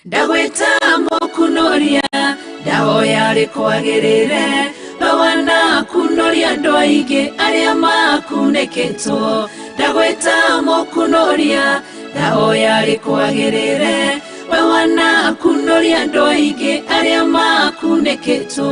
Ndagwĩta mũkunoria, ndahoya rĩkwagĩrĩre. We wanakunoria andũ aingĩ arĩa makunĩkĩtwo. Ndagwĩta mũkunoria, ndahoya rĩkwagĩrĩre. We wanakunoria andũ aingĩ arĩa makunĩkĩtwo.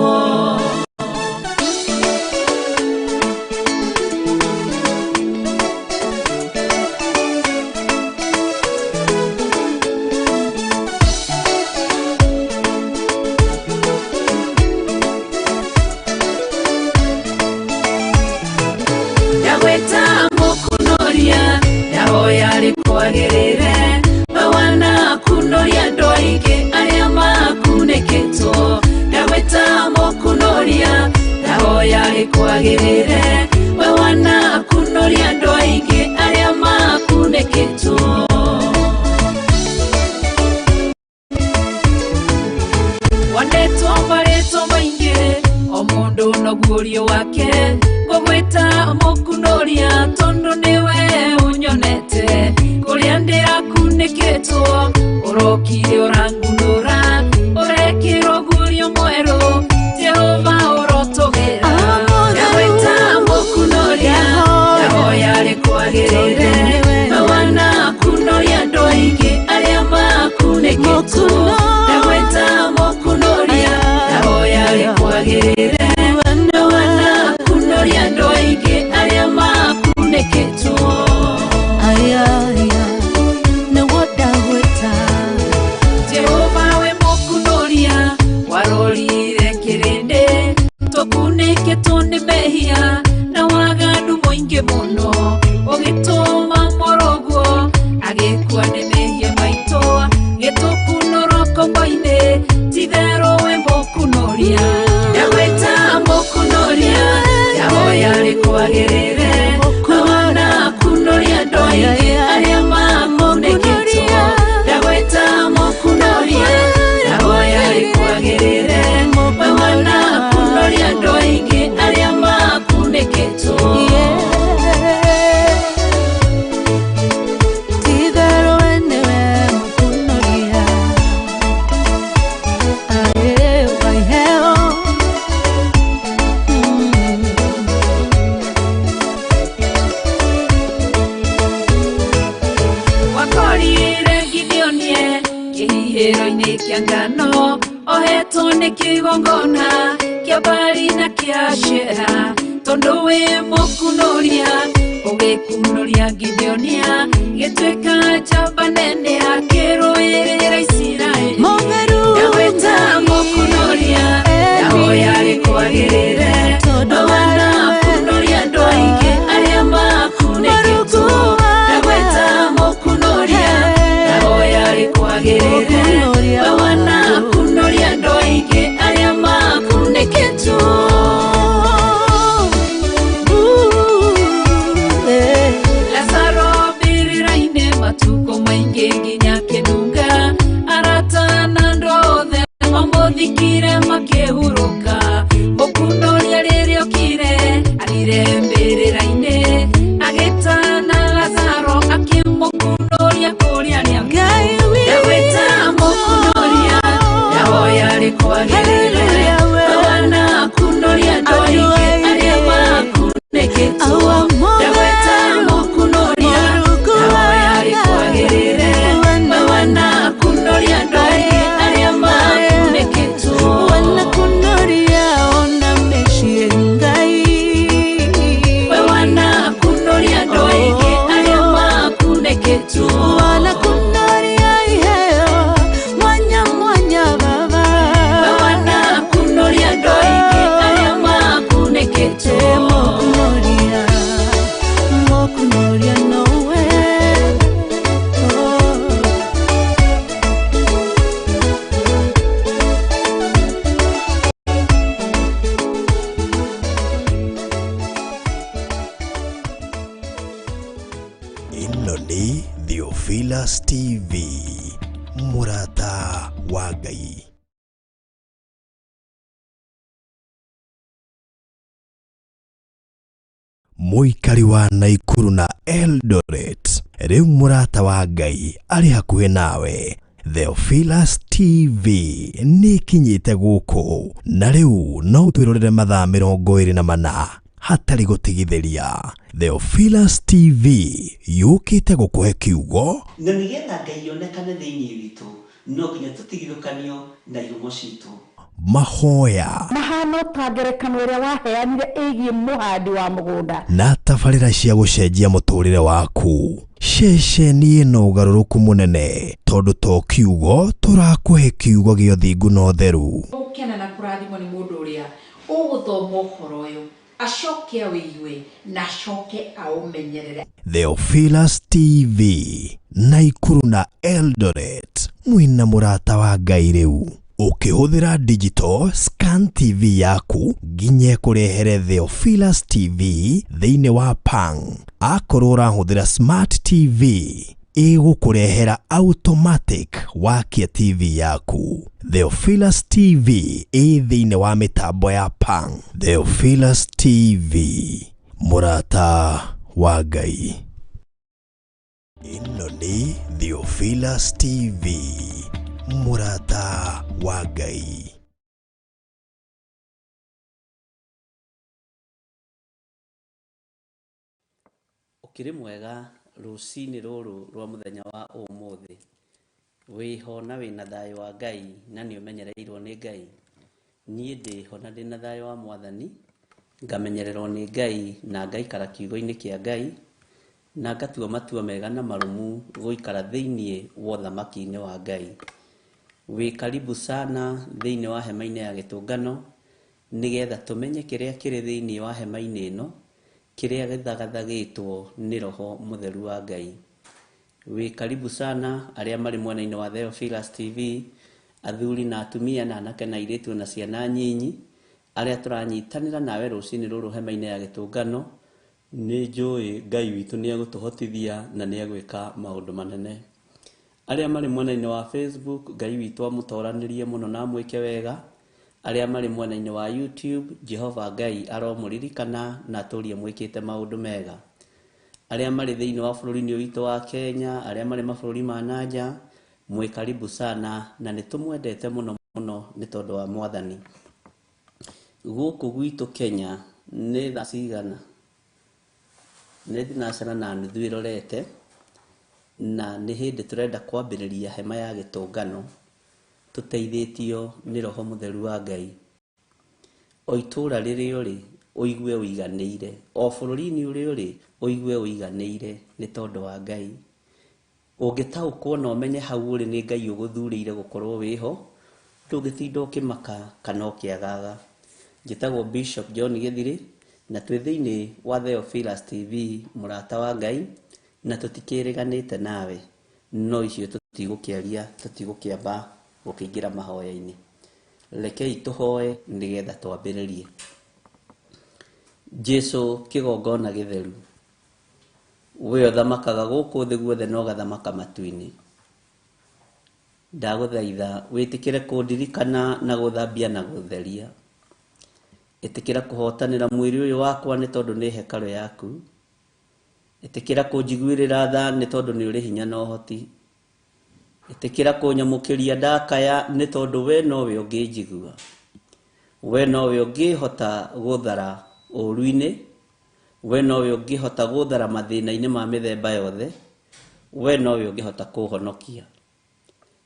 Ndagwĩta mũkunoria, ndahoya rĩkwagĩrĩre. We wanakunoria andũ aingĩ arĩa makunĩkĩtwo. Ndagwĩta mũkunoria, ndahoya rĩkwagĩrĩre. We wanakunoria andũ aingĩ arĩa makunĩkĩtwo. Wandetwo marĩtwo maingĩ, o mũndũ noguo wake. Ngũgwĩta mũkunoria tondũ nĩwe ũnyonete. Kũrĩa ndĩrakunĩkĩtwo, ũrokire ũrangunũra. Ũrekĩrwo guorio mwerũ, Jehova ũrotũgĩra. Ndagwĩta mũkunoria, ndahoya rĩkwagĩrĩre. We wanakunoria andũ aingĩ arĩa makunĩkĩtwo. Ndagwĩta mũkunoria, ndahoya rĩkwagĩrĩre. We wanakunoria andũ aingĩ arĩa makunĩkĩtwo. Aya, nĩguo ndagwĩta. Jehova we mũkunoria, warorire kĩrĩndĩ, tũkunĩkĩtwo nĩ mehia na waganu mũingĩ mũno. Ũgĩtũma mũrũguo agĩkua nĩ mehia maitũ, gĩtũkunũra ngombo-inĩ, ti-itherũ we mũkunoria. Ndagwĩta mũkunoria, ndahoya rĩkwagĩrĩre. We wanakunoria andũ aingĩ arĩa makunĩkĩtwo. Ndagwĩta mũkunoria, ndahoya rĩkwagĩrĩre. We wanakunoria andũ aingĩ arĩa makunĩkĩtwo. Ti-itherũ we nĩwe mũkunoria. Ae, wa iheo. Wakorire Gideonie kĩhihĩro-inĩ kĩa ngano, ohetwo nĩ kĩgongona kĩa Baali na kĩa Ashera. Tondũ wĩ mũkunoria, ũgĩkunoria Gideonia, gĩtuĩka njamba nene akĩrũĩrĩra Isiraeli. Mũtheru. Ndagwĩta mũkunoria, ndahoya rĩkwagĩrĩre. Tondũ We wanakunoria andũ aingĩ arĩa makunĩkĩtwo. Ndagwĩta mũkunoria, ndahoya rĩkwagĩrĩre. We wanakunoria andũ aingĩ arĩa makunĩkĩtwo. Lazaro mbĩrĩra-inĩ matukũ maingĩ nginya kĩnunga. Arata na andũ othe mamũthikire makĩhurũka. Mũkunoria rĩrĩa okire athire mbĩrĩra-inĩ, agĩtana Lazaro akĩmũkunoria kũrĩa arĩa. Ngai witũ. Ndagwĩta mũkunoria, ndahoya rĩkwagĩrĩre. Hallelujah, we. We wanakunoria andũ aingĩ arĩa makunĩkĩtwo. Awa Ndagwĩta mũkunoria, ndahoya rĩkwagĩrĩre. We wanakunoria andũ aingĩ arĩa makunĩkĩtwo. Wanakunoria ona mĩciĩ Ngai. We wanakunoria andũ aingĩ arĩa makunĩkĩtwo. Wanakunoria iheo mwanya mwanya baba. We wanakunoria andũ aingĩ arĩa makunĩkĩtwo. Mũkunoria, mũkunoria nowe. Oh. Ĩno nĩ Theophilus TV, mũrata wa Ngai. Mũikari wa Naikuru na Eldoret, rĩu mũrata wa Ngai arĩ hakuhĩ nawe. Theophilus TV nĩ ĩkinyĩte gũkũ na rĩu no ũtwĩrorere mathaa 24 hatarĩ gũtigithĩria. Theophilus TV yũkĩte gũkũhe kiugo Na nĩgetha Ngai onekane thĩinĩ witũ, no nginya tũtigithũkanio na ihumo citũ. Mahoya Mahana ta ngerekano ĩrĩa waheanire ĩgiĩ mũhandi wa mũgũnda. Na tabarĩra cia gũcenjia mũtũrĩre waku. Ceceni ĩno ũgarũrũku mũnene tondũ to kiugo tũrakũhe, kiugo gĩa ũthingu na ũtheru. Gũkena na kũrathimwo nĩ mũndũ ũrĩa ũgũthoma ũhoro ũyũ, acoke awĩigue na acoke aũmenyerere. Theophilus TV, Naikuru na Eldoret, mwĩna mũrata wa Ngai. Rĩu ũkĩhũthĩra digital scan TV yaku nginya ĩkũrehere Theophilus TV thĩinĩ wa Pang. Akorwo ũrahũthĩra smart TV, ĩgũkũrehera automatic wakia TV yaku. Theophilus TV ĩ thĩinĩ wa mĩtambo ya Pang. Theophilus TV, mũrata wa Ngai. Ĩno nĩ Theophilus TV, mũrata wa Ngai. Ũkĩrĩ mwega rũcinĩ rũrũ rwa mũthenya wa ũmũthĩ? Wĩho na wĩna thayũ wa Ngai na nĩ ũmenyereirwo nĩ Ngai? Niĩ ndĩho na ndĩna thayũ wa Mwathani, ngamenyererwo nĩ Ngai na ngaikara kiugo-inĩ kĩa Ngai na ngatua matua mega na marũmu gũikara thĩinĩ wa ũthamaki-inĩ wa Ngai. Wĩ karibu sana thĩinĩ wa hema-inĩ ya gĩtũngano, nĩgetha tũmenye kĩrĩa kĩrĩ thĩinĩ wa hema-inĩ ĩno, kĩrĩa gĩthagathagĩtwo nĩ Roho Mũtheru wa Ngai. Wĩ karibu sana arĩa marĩ mwena-inĩ wa Theophilus TV, athuri na atumia na anake na airĩtu na ciana nyinyi, arĩa tũranyitanĩra nawe rũcinĩ rũrũ hema-inĩ ya gĩtũngano. Nĩ njũĩ Ngai witũ nĩ egũtũhotithia na nĩ egwĩka maũndũ manene. Arĩa marĩ mwena-inĩ wa Facebook, Ngai witũ amũtoranĩrie mũno na amwĩke wega. Arĩa marĩ mwena-inĩ wa YouTube, Jehova Ngai aromũririkana na atũrie mwĩkĩte maũndũ mega. Arĩa marĩ thĩinĩ wa bũrũri-inĩ ũyũ witũ wa Kenya, arĩa marĩ mabũrũri ma nanja, mwĩ karibu sana na nĩ tũmwendete mũno mũno nĩ tondũ wa Mwathani. Gũkũ gwitũ Kenya nĩ thaa cigana? Nĩ 9:30 ĩrorete, na nĩ hĩndĩ tũrenda kwambĩrĩria hema ya gĩtũngano tũteithĩtio nĩ Roho Mũtheru wa Ngai. O itũũra rĩrĩa ũrĩ ũigue ũiganĩire, o bũrũri-inĩ ũrĩa ũrĩ ũigue ũiganĩire nĩ tondũ wa Ngai. Ũngĩtaũkwo na ũmenye hau ũrĩ nĩ Ngai ũgũthurĩire gũkorwo wĩho, ndũngĩtinda ũkĩmaka kana ũkĩagaga. Njĩtagwo Bishop John Gĩthirĩ na twĩ thĩinĩ wa Theophilus TV, mũrata wa Ngai, na tũtikĩrĩganĩte nawe. No icio tũtigũkĩaria, tũtigũkĩamba gũkĩingĩra mahoya-inĩ. Rekei tũhoe nĩgetha twambĩrĩrie. Jesu kĩgongona gĩtheru, we ũthamakaga gũkũ thĩ guothe na ũgathamaka matu-inĩ, ndagũthaitha wĩtĩkĩre kũndirikana na gũthambia na gũtheria. Ĩtĩkĩra kũhotanĩra mwĩrĩ ũyũ wakwa nĩ tondũ nĩ hekarũ yaku. Ĩtĩkĩra kũnjiguĩrĩra tha nĩ tondũ nĩ ũrĩ hinya na ũhoti. Ĩtĩkĩra kũnyamũkĩria ndakaya nĩ tondũ we nowe ũngĩnjigua, we nowe ũngĩhota gũthara ũũru-inĩ, we nowe ũngĩhota gũthara mathĩna-inĩ ma mĩthemba yothe, we nowe ũngĩhota kũhonokia.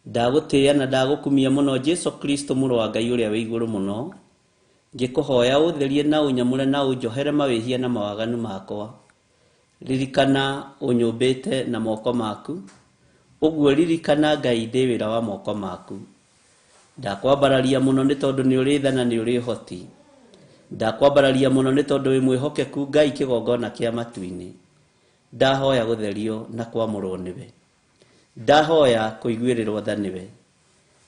Ndagũtĩĩa na ndagũkumia mũno, Jesu Kristo, mũrũ wa Ngai ũrĩa wĩ igũrũ mũno, ngĩkũhoya ũtherie na ũnyamũre na ũnjohere mawĩhia na mawaganu makwa. Ririkana ũnyũmbĩte na moko maku, ũguo ririkana, Ngai, ndĩ wĩra wa moko maku. Ndakwambararia mũno nĩ tondũ nĩ ũrĩ tha na nĩ ũrĩ ũhoti. Ndakwambararia mũno nĩ tondũ wĩ mwĩhokeku, Ngai kĩgongona kĩa matu-inĩ. Ndahoya gũtherio na kwamũrwo nĩwe, ndahoya kũiguĩrĩrwo tha nĩwe,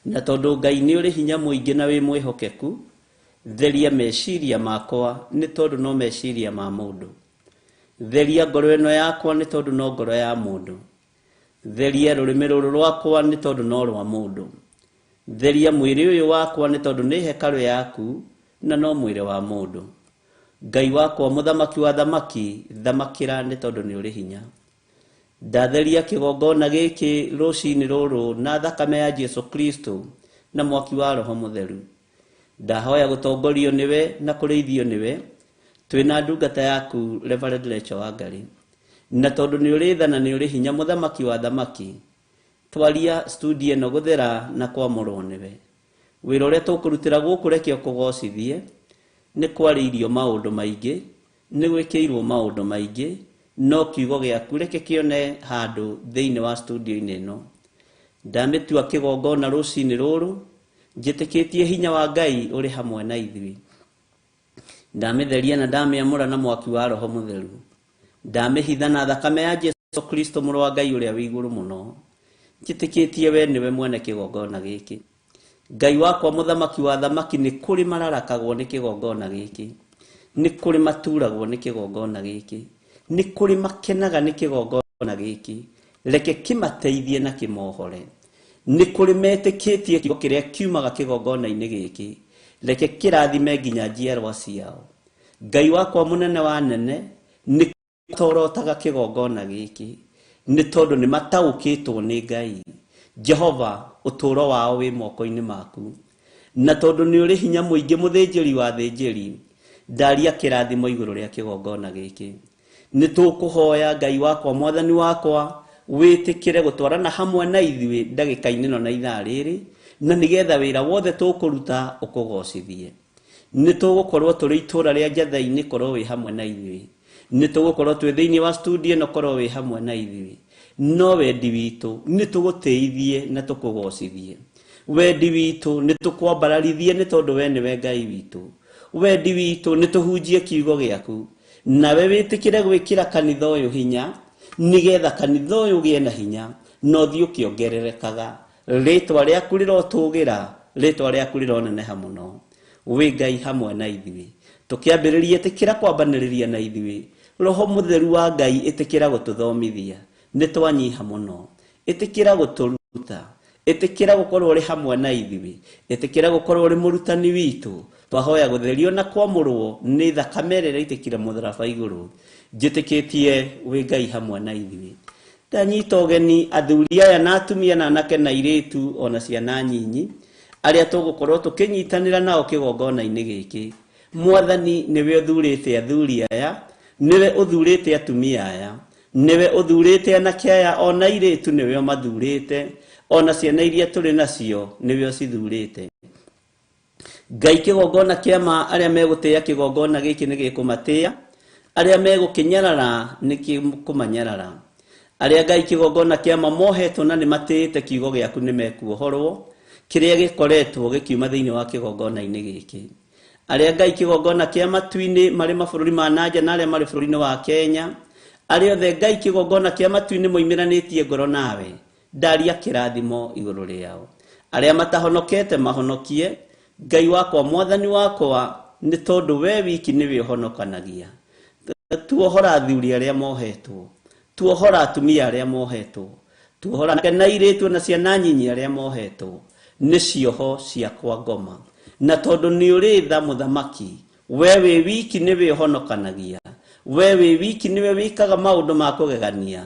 na tondũ Ngai nĩ ũrĩ hinya mũingĩ na wĩ mwĩhokeku, theria meciria makwa nĩ tondũ no meciria ma mũndũ. Theria ngoro ĩno yakwa nĩ tondũ no ngoro ya mũndũ. Theria rũrĩmĩ rũrũ rwakwa nĩ tondũ no rwa mũndũ. Theria mwĩrĩ ũyũ wakwa nĩ tondũ nĩ hekarũ yaku na no mwĩrĩ wa mũndũ. Ngai wakwa, mũthamaki wa thamaki, thamakĩra nĩ tondũ nĩ ũrĩ hinya. Ndatheria kĩgongona gĩkĩ rũcinĩ rũrũ na thakame ya Jesu Kristo na mwaki wa Roho Mũtheru. Ndahoya gũtongorio nĩwe na kũrĩithio nĩwe, twĩna ndungata yaku Reverend Rachel Wangari. Na tondũ nĩ ũrĩ tha na nĩ ũrĩ hinya, mũthamaki wa thamaki, twaria studio ĩno gũthera na kwamũrwo nĩwe. Wĩra ũrĩa tũkũrutĩra gũkũ reke ũkũgocithie, nĩ kwarĩirio maũndũ maingĩ, nĩ gwĩkĩirwo maũndũ maingĩ, no kiugo gĩaku reke kĩone handũ thĩinĩ wa studio-inĩ ĩno. Ndamĩtua kĩgongona rũcinĩ rũrũ, njĩtĩkĩtie hinya wa Ngai ũrĩ hamwe na ithuĩ. Ndamĩtheria na ndamĩamũra na mwaki wa Roho Mũtheru. Ndamĩhitha na thakame ya Jesu Kristo mũrũ wa Ngai ũrĩa wĩ igũrũ mũno. Njĩtĩkĩtie we nĩwe mwene kĩgongona gĩkĩ. Ngai wakwa mũthamaki wa thamaki, nĩ kũrĩ mararakagwo nĩ kĩgongona gĩkĩ, nĩ kũrĩ maturagwo nĩ kĩgongona gĩkĩ, nĩ kũrĩ makenaga nĩ kĩgongona gĩkĩ. Reke kĩmateithie na kĩmohore. Nĩ kũrĩ metĩkĩtie kiugo kĩrĩa kiumaga kĩgongona-inĩ gĩkĩ, reke kĩrathime nginya njiarwa ciao. Ngai wakwa mũnene wa nene, nĩ torotaga kĩgongona gĩkĩ, nĩ tondũ nĩ mataũkĩtwo nĩ Ngai. Jehova, ũtũũro wao wĩ moko-inĩ maku, na tondũ nĩ ũrĩ hinya mũingĩ, mũthĩnjĩri wa thĩnjĩri, ndaria kĩrathimo igũrũ rĩa kĩgongona gĩkĩ. Nĩ tũkũhoya Ngai wakwa, mwathani wakwa, wĩtĩkĩre gũtwarana hamwe na ithuĩ ndagĩka-inĩ ĩno na ithaa rĩrĩ, na nĩgetha wĩra wothe tũkũruta ũkũgocithie. Nĩ tũgũkorwo tũrĩ itũũra rĩa Njatha-inĩ, korwo wĩ hamwe na ithuĩ. Nĩ tũgũkorwo twĩ thĩinĩ wa studio ĩno, korwo wĩ hamwe na ithuĩ. No wendi witũ nĩ tũgũtĩithie na tũkũgocithie. Wendi witũ nĩ tũkwambararithie, nĩ tondũ we nĩwe Ngai witũ. Wendi witũ nĩ tũhunjie kiugo gĩaku, nawe wĩtĩkĩre gwĩkĩra kanitha ũyũ hinya, nĩgetha kanitha ũyũ ũgĩe na hinya na ũthiĩ ũkĩongererekaga. Rĩtwa rĩaku rĩrotũgĩra, rĩtwa rĩaku rĩroneneha mũno. Wĩ Ngai hamwe na ithuĩ. Tũkĩambĩrĩria, ĩtĩkĩra kwambanĩrĩria na ithuĩ. Roho Mũtheru wa Ngai, ĩtĩkĩra gũtũthomithia, nĩ twanyiha mũno. Ĩtĩkĩra gũtũruta, ĩtĩkĩra gũkorwo ũrĩ hamwe na ithuĩ, ĩtĩkĩra gũkorwo ũrĩ mũrutani witũ. Twahoya gũtherio na kwamũrwo nĩ thakame ĩrĩa ĩraitĩkire mũtharaba igũrũ. Njĩtĩkĩtie wĩ Ngai hamwe na ithuĩ. Ndanyita ũgeni athuri aya na atumia na anake na airĩtu ona ciana nyinyi, arĩa tũgũkorwo tũkĩnyitanĩra nao kĩgongona-inĩ gĩkĩ. Mwathani, nĩwe ũthurĩte athuri aya, nĩwe ũthurĩte atumia aya, nĩwe ũthurĩte anake aya ona airĩtu, nĩwe ũmathurĩte, ona ciana iria tũrĩ nacio nĩwe ũcithurĩte. Ngai, kĩgongona kĩa ma, arĩa megũtĩĩa kĩgongona gĩkĩ nĩ gĩkũmatĩĩa, arĩa megũkĩnyarara nĩ kĩkũmanyarara. Arĩa Ngai kĩgongona kĩa ma mohetwo na nĩ matĩĩte kiugo gĩaku nĩ mekuohorwo, kĩrĩa gĩkoretwo gĩkiuma thĩinĩ wa kĩgongona-inĩ gĩkĩ. Arĩa Ngai kĩgongona kĩa matu-inĩ marĩ mabũrũri ma nanja na arĩa marĩ bũrũri-inĩ wa Kenya, arĩa othe Ngai kĩgongona kĩa matu-inĩ moimĩranĩtie ngoro nawe, ndaria kĩrathimo igũrũ rĩao. Arĩa matahonokete mahonokie, Ngai wakwa, mwathani wakwa, nĩ tondũ we wiki nĩwe ũhonokanagia. Tuohora athuri arĩa mohetwo, tuohora atumia arĩa mohetwo, tuohora na airĩtu na ciana nyinyi arĩa mohetwo nĩ cioho cia kwa ngoma. Na tondũ nĩ ũrĩ tha mũthamaki, we wĩ wiki nĩwe ũhonokanagia, we wĩ wiki nĩwe wĩkaga maũndũ ma kũgegania.